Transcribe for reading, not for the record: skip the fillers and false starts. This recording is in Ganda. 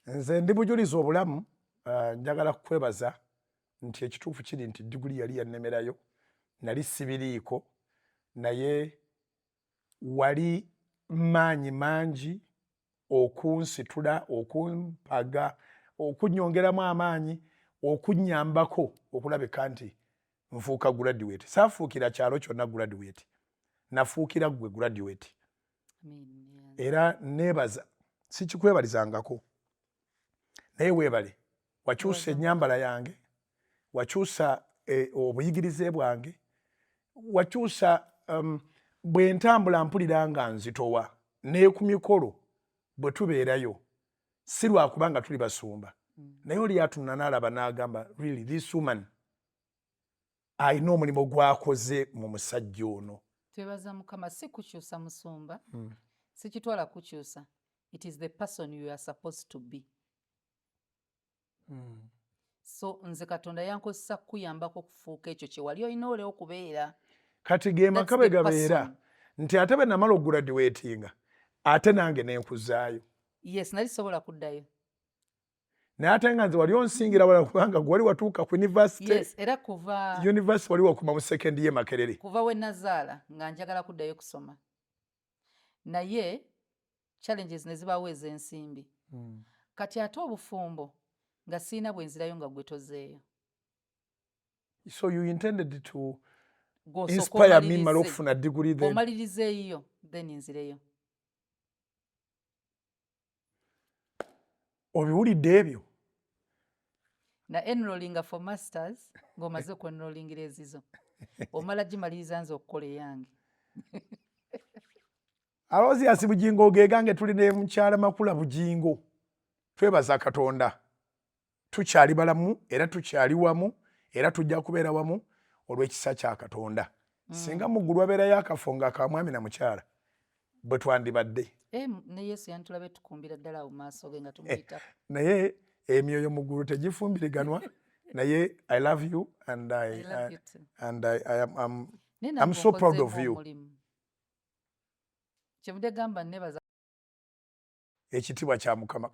Nze ndi bujulizi obulamu. Njagala kukwebaza nti ekituufu kiri nti diguli yali yannemerayo, nali sibiriiko, naye wali maanyi mangi okunsitula, okumpaga, okunyongeramu amaanyi, okunyambako okulabika nti nfuuka graduate. Saafuukira kyalo kyonna graduate, nafuukira ggwe graduate. Era neebaza, sikikwebalizangako, naye weebale, wakyusa ennyambala yange, wakyusa obuyigirize bwange, wakyusa bwe ntambula mpulira nga nzitowa ne ku mikolo bwe tubeerayo, si lwakuba nga tuli basumba, naye oli atunula n'alaba n'agamba, "Really, this woman alina omulimu gwakoze mu musajja ono." Twebaza Mukama. Si kukyusa, musumba, sikitwala kukyusa. It is the person you are supposed to be. So nze Katonda yankozesa kukuyambako okufuuka ekyo kye wali olina olewo okubeera. Kati ge maka bwe gabeera nti ate bwe namala okugraduatinga, ate nange nenkuzaayo. Yes, nali sobola kuddayo. Naye ate nga nze wali onsingira wala, kubanga gwe wali watuuka ku university. Yes, era kuva University wali wakuma mu second year Makerere. Kuva we nazaala nga njagala kuddayo kusoma, naye challenges ne zibaawo ez'ensimbi. Kati ate obufumbo nga siina bwe nzirayo nga gwe tozeeyo. So you intended to inspire me mala okufuna degree then? Omaliriza eyiyo, then nzireyo. Obiwulidde ebyo? Na enrollinga for masters ng'omaze okwenrollingira ezizo, omala gimaliriza nze okukola eyange. Aloysius Bugingo ogegange, tuli ne mukyala Makula Bugingo. Twebaza Katonda tukyali balamu era tukyali wamu era tujja kubeera wamu olw'ekisa kya Katonda. Singa mu ggulu wabeerayo akafo nga ka mwami na mukyala, bwe twandibadde. Eh, ne Yesu yantulabe tukumbira ddala awo maaso ge nga tumuyita. Naye emyoyo mu ggulu tegifumbiriganwa, naye I love you and I, I love you too. And I'm so proud of you. Kyemudde gamba nebaza. Ekitiibwa kya Mukama.